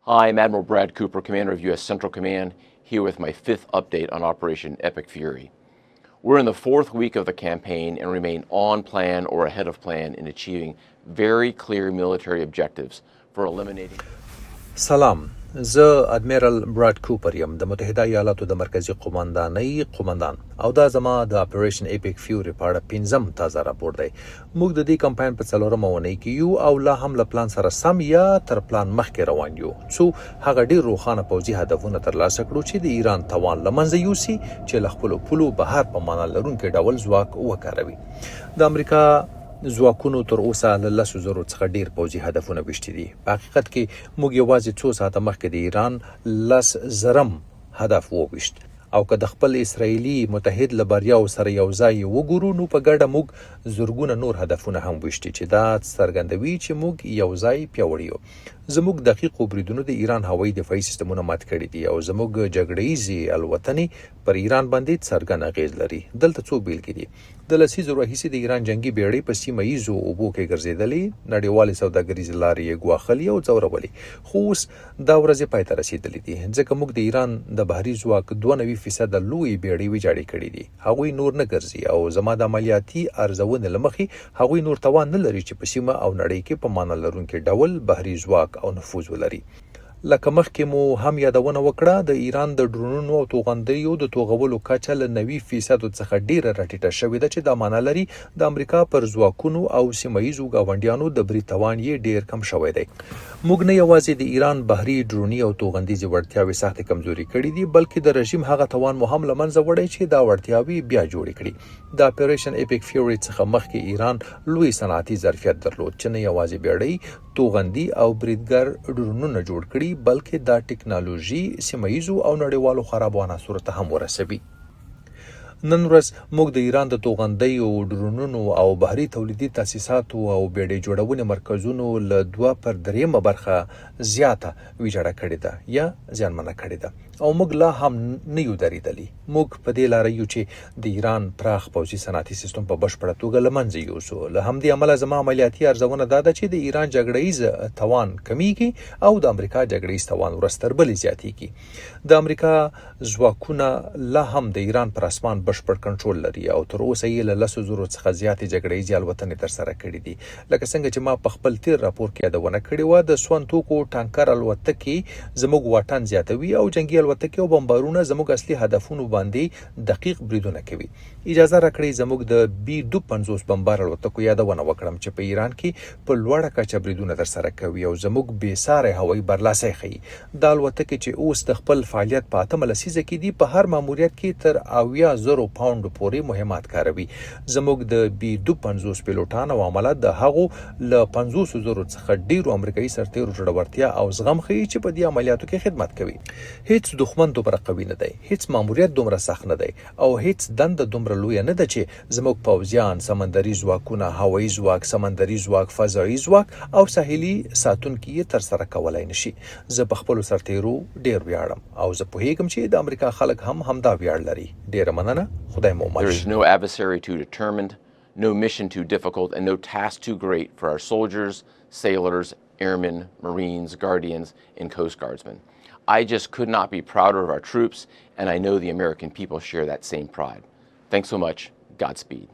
Hi, I'm Admiral Brad Cooper, Commander of U.S. Central Command, here with my fifth update on Operation Epic Fury. We're in the fourth week of the campaign and remain on plan or ahead of plan in achieving very clear military objectives for eliminating. سلام، زه ادمیرل براډ کوپر یم، د متحده ایالاتو د مرکزي قوماندانۍ قوماندان، او دا زما د اپریشن ایپیک فیوري په اړه پنځم تازه راپور دی. موږ د دې کمپاین په څلورمه اونۍ کې یو او لا هم له پلان سره سم یا تر پلان مخکې روان یو، څو هغه ډیر روښانه پوځي هدفونه ترلاسه کړو چې د ایران توان له منځه یوسي چې له خپلو پولو بهر په معنا لرونکي ډول ځواک وکاروي. د امریکا ځواکونو تر اوسه له 10,000 څخه ډیر پوځي هدفونه ویشتي دي. په حقیقت کې موږ یوازې څو ساعته مخکې د ایران 10,000 هدف وویشت، او که د خپل اسراییلي متحد له بریاوو سره یو ځای یې وګورو، نو په ګډه موږ زرګونه نور هدفونه هم ویشتي، چې دا څرګندوي چې موږ یو ځای پیاوړي یو. زموږ دقیقو بریدونو د ایران هوایي دفاعي سیستمونه مات کړي دي، او زموږ جګړه ییزې الوتنې پر ایران باندې څرګند اغېز لري. دلته څو بېلګې دي. د لسیزو راهیسې د ایران جنګي بیړۍ په سیمه ییزو اوبو کې ګرځېدلې، نړیوالې سوداګریزې لارې یې ګواښلې او ځورولې، خو اوس دا ورځې پای ته رسېدلې دي، ځکه موږ د ایران د بحري ځواک 92% لویې بیړۍ ویجاړې کړې دي. هغوی نور نه ګرځي، او زما د عملیاتي ارزونې له مخې هغوی نور توان نه لري چې په سیمه او نړۍ کې په معنا لرونکي ډول بحري ځواک او نفوذ ولري. لکه مخکې مو هم یادونه وکړه، د ایران د ډرونونو او توغندیو د توغولو کچه له 90% څخه ډېره راټیټه شوې ده، چې دا معنا لري د امریکا پر ځواکونو او سیمه ییزو ګاونډیانو د برید توان یې ډېر کم شوی دی. موږ نه یوازې د ایران بحري، ډروني او توغندیزې وړتیاوې سختې کمزورې کړې دي، بلکې د رژیم هغه توان مو هم له منځه وړی چې دا وړتیاوې بیا جوړې کړي. د اپریشن ایپیک فیوري څخه مخکې ایران لوی صنعتي ظرفیت درلود چې نه یوازې بیړۍ، توغندي او بریدګر ډرونونه جوړ کړي، بلکې دا ټکنالوژي سیمه ییزو او نړیوالو خرابو عناصرو ته هم ورسوي. نن ورځ موږ د ایران د توغندیو، ډرونونو او بحري تولیدي تاسیساتو او بیړۍ جوړونې مرکزونو له 2/3 برخه زیاته ویجاړه کړې ده یا زیانمنه کړې ده، او موږ لا هم نه یو درېدلي. موږ په دې لاره یو چې د ایران پراخ پوځي صنعتي سیستم په بشپړه توګه له منځه یوسو. له همدې امله زما عملیاتي ارزونه دا ده چې د ایران جګړه ییز توان کمیږي او د امریکا جګړه ییز توان ورځ تر بلې زیاتیږي. د امریکا ځواکونه لا هم د ایران پر اسمان بشپړ کنټرول لري او تر اوسه یې له 10,000 څخه زیاتې جګړه ییزې الوتنې ترسره کړې دي. لکه څنګه چې ما په خپل تیر راپور کې یادونه کړې وه، د سون توکو ټانکر الوتکې زموږ واټن زیاتوي او جنګي الوتکې او بمبارونه زموږ اصلي هدفونو باندې دقیق بریدونه کوي. اجازه راکړئ زموږ د بي 52 بمبار الوتکو یادونه وکړم چې په ایران کې په لوړه کچه بریدونه ترسره کوي او زموږ بې ساری هوایي برلاسی ښيي. دا الوتکې چې اوس د خپل فعالیت په 8مه لسیزه کې دي، په هر ماموریت کې تر 70,000 پاونډو پورې مهمات کاروي. زموږ د بي 52 پیلوټان او عمله د هغو له 50,000 څخه ډیرو امریکایي سرتیرو زړورتیا او زغم ښيي چې په دې عملیاتو کې خدمت کوي. هیڅ دښمن دومره قوي نه دی، هیڅ ماموریت دومره سخت نه دی، او هیڅ دنده دومره لویه نه ده چې زموږ پوځیان، سمندري ځواکونه، هوایي ځواک، سمندري ځواک، فضایي ځواک او ساحلي ساتونکي یې ترسره کولای نشي. زه په خپلو سرتیرو ډیر ویاړم او زه پوهیږم چې د امریکا خلک هم همدا ویاړ لري. ډیره مننه، خدای مو مل There is شه. no adversary too determined, no mission too difficult, and no task too great for our soldiers, sailors, airmen, Marines, Guardians, and Coast Guardsmen. I just could not be prouder of our troops, and I know the American people share that same pride. Thanks so much. Godspeed.